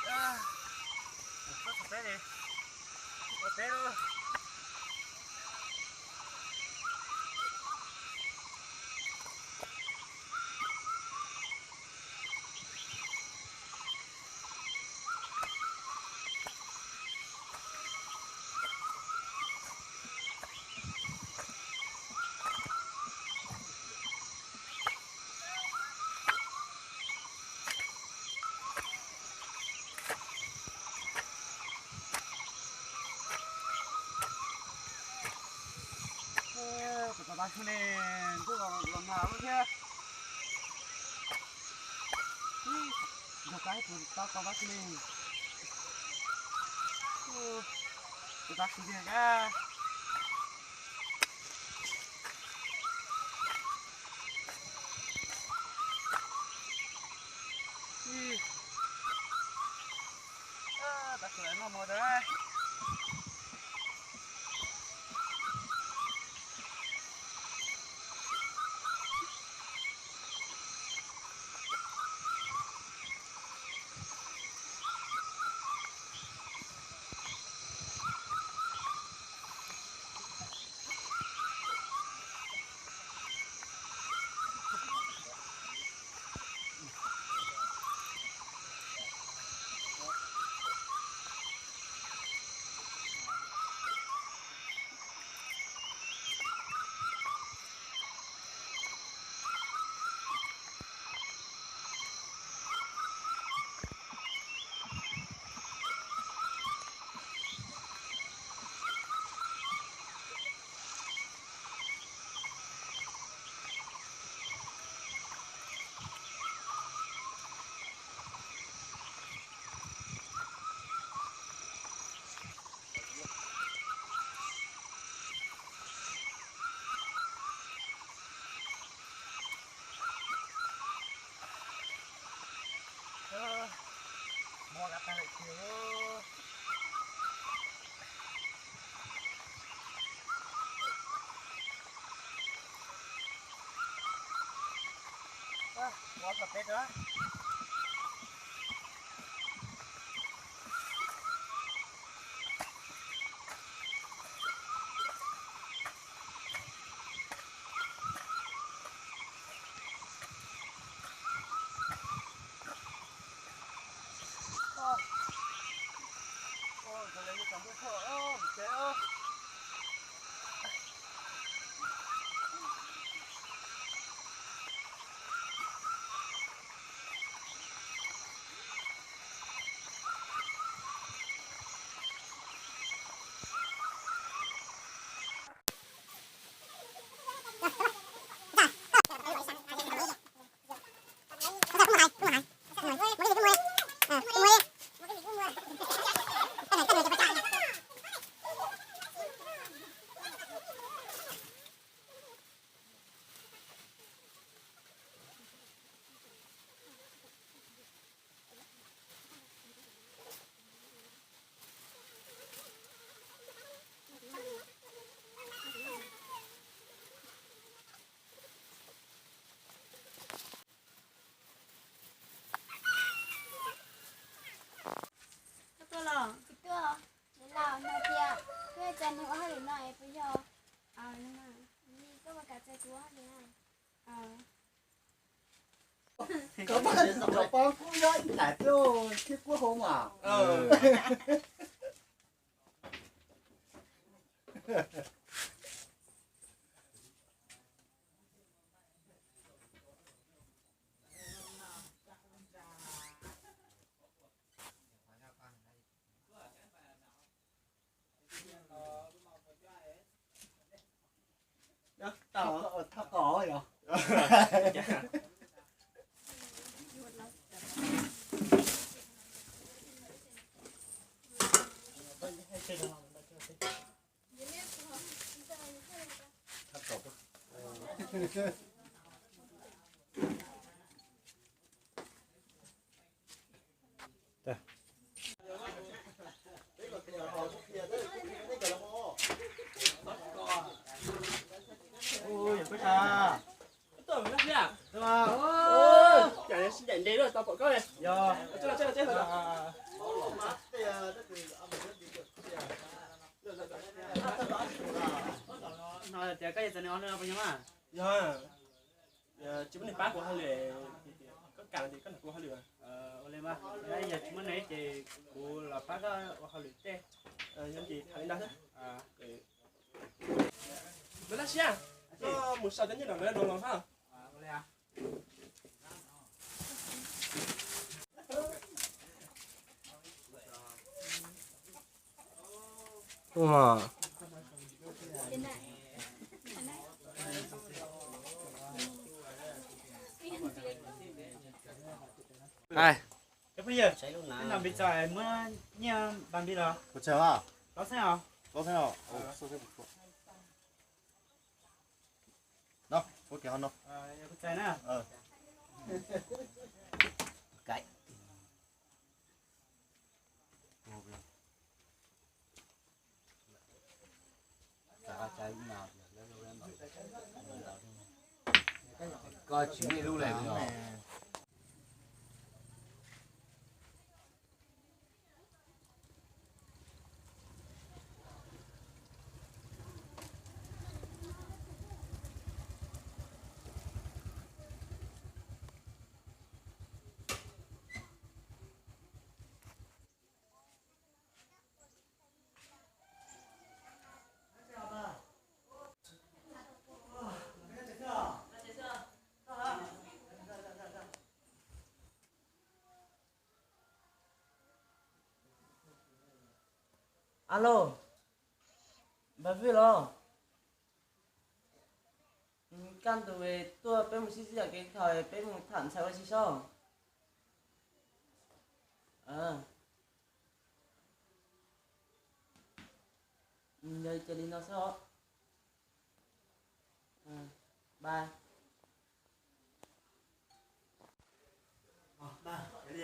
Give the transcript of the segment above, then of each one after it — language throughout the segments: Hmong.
Txog peb li, ua peb lub. Kuv tab tab xub ne, ntuj los nag lub thiab. Ib, nrog kab kuv tab tab xub ne. Kuv tab xub tiag kab. Ib, tab xub noj mov tag. Muab kab tag lawm tiag. Muab txog peb rau. Koj tuaj los? Tsis tuaj. Niam laus hais tias koj cas nws ua hauj lwm no es puas yog? Koj puas kam txais kuv ua hauj lwm na? Koj pab kuj yog ib daim thiab thiab kuab hauv mas. Thaj qos yog. Ui, yog koj tsa. Yog. Yog, tsis muaj neeg pab kuv hauj lwm, koj kam los ces koj nrog kuv ua hauj lwm. Ua li mas, yog tsis muaj neeg ces kuv los pab koj ua hauj lwm tej. Yog ces tham li ntawd xwb. Lawv laj siab, koj mus sau cov nyiaj no lawv los los hab. Ai, tej no npis txawm muab nyiaj npam npis los? Plaub txheeb os. Plaub txheeb os. Kuv txais na. Koj tsis muaj ib lub lawm. Alo, npawg Vij los? Kaj ntug tuaj peb mus sib sib yam kev khaum, peb mus tham ntxhais ua si sob. Yog ces li no xwb os. Bye.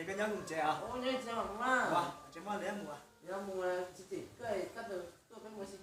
Koj nyob mus tsev os. Tsev mog, lawv mus. Yog mus tsis tim koj, kaj ntug tuaj peb mus si.